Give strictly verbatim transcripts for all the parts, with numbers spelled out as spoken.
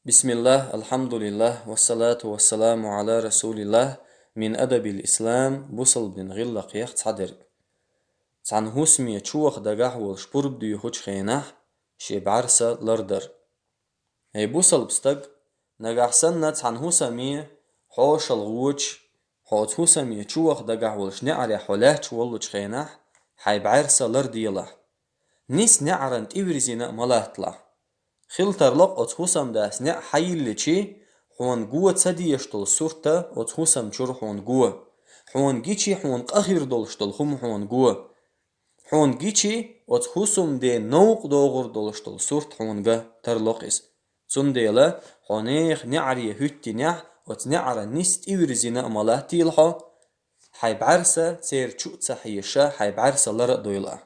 بسم الله، الحمد لله، والصلاة والسلام على رسول الله. من أدب الإسلام, бусалба дина гӀиллакхех цхьадерг. Цхьан хӀусаме чуваха дагахь волуш пурба доьхучу хенахь шен бӀаьрса лардар. ХӀей бусалба стаг, нагахь санна цхьан хӀусаме хьошалгӀа воцуш, хьо оцу хӀусаме чуваха дагахь волуш неӀарехь хьо лаьтташ воллучу хенахь, хьайн бӀаьрса ларделахь. Ниса неӀаран тӀевирзина а ма латталахь. Хила тарло-кх оцу хӀусамдас неӀ хьайилличи, хьуна го ца дезаш долу сурт оцу хӀусам чуьра хьуна го. Хьуна гичи, хьуна къа хир долуш долу хӀума хьуна го. Хьуна гичи, оцу хӀусамден новкъа догӀур долуш долу сурт хьуна ган тарло-кх иза. Цундела хьо нехан неӀаре хӀуьттинехь, оцу неӀаран ниса тӀевирзина а ма латтийла хьо, хьайн бӀаьрса церан чу а ца хьеша, хьайн бӀаьрса лар а дойла ахь.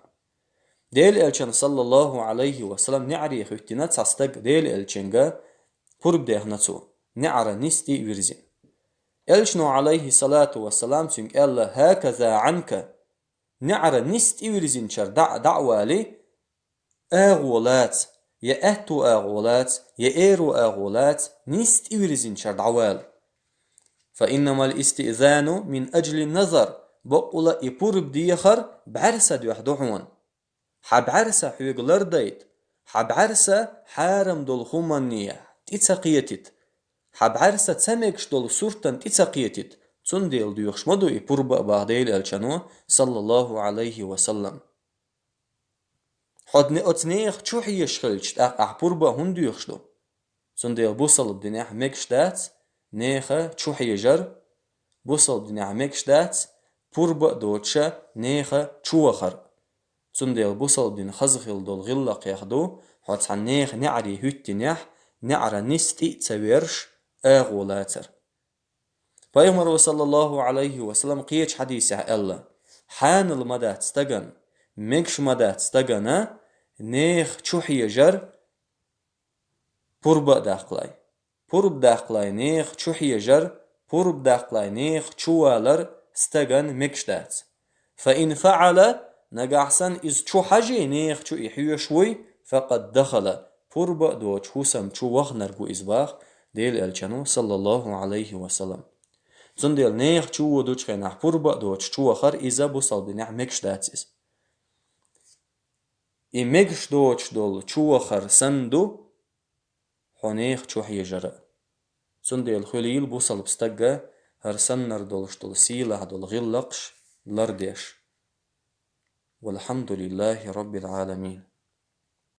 Делан Элчанна, саллаллаху Ӏалайхи ва саллам, неӀаре хӀуьттина цхьа стаг Делан Элчанга пурба дехна цо, неӀаран ниса тӀе а вирзина. Элчано, Ӏалайхи салату ва салам, цуьнга аьлла: «ХӀаказа Ӏанка», неӀаран ниса тӀе вирзинчара дӀа а, дӀа а валий, агӀо лаца, я аьтту агӀо лаца, я эро агӀо лаца, ниса тӀе вирзинчара дӀавала. «فإنما الاستئذان من أجل النظر», бакъволу и пурба дехар бӀаьрса дуьхьа ду хьуна. Хьан бӀаьрса хьоьга лардайта, хьан бӀаьрса хьарам долу хӀуманна тӀе ца кхетийта, хьан бӀаьрса ца мегаш долу суртана тӀе ца кхетийта, цундела доьхуш ма ду и пурба а, боху Делан Элчано, саллаллаху Ӏалайхи ва саллам. Хьо оцу нехан чу хьежаш хилча, тӀаккха ахь пурба а хӀунда доьхуш ду? Цундела бусалба динехь мегаш дац нехан чу хьежар, бусалба динехь мегаш дац пурба а доцуша нехан чу вахар. Цундела бусалба дин хаза хила долу гӀиллакхех ду, хьо цхьана нехан неӀаре хӀуьттинехь, неӀаран ниса тӀе а ца верш, агӀо лацар. Пайхамаро, саллаллаху Ӏалайхи ва саллам, кхечу хьадисехь аьлла: «Хьанал ма дац стагана, мегаш ма дац стагана нехан чу хьежар, пурба а даккхале. Пурба даккхале нехан чу хьежар, пурба даккхале нехан чу валар стагана мегаш дац. فإن فعل, нагахь санна иза чу хьажий, нехан чу и хьоьжуш вуй, فقد دخل, пурба а доцуш хӀусам чу ваханарг ву иза», боху Делан Элчано, саллаллаху Ӏалайхи ва саллам. Цундела нехан чу водучу хенахь пурба а доцуш чу вахар, иза бусалба динехь мегаш дац иза. И мегаш доцуш долу чу вахар санна ду хьо нехан чу хьежар а. Цундела хуьлийла бусалба стагга хӀара саннара долуш долу сийлахь долу гӀиллакхаш лардеш. والحمد لله رب العالمين.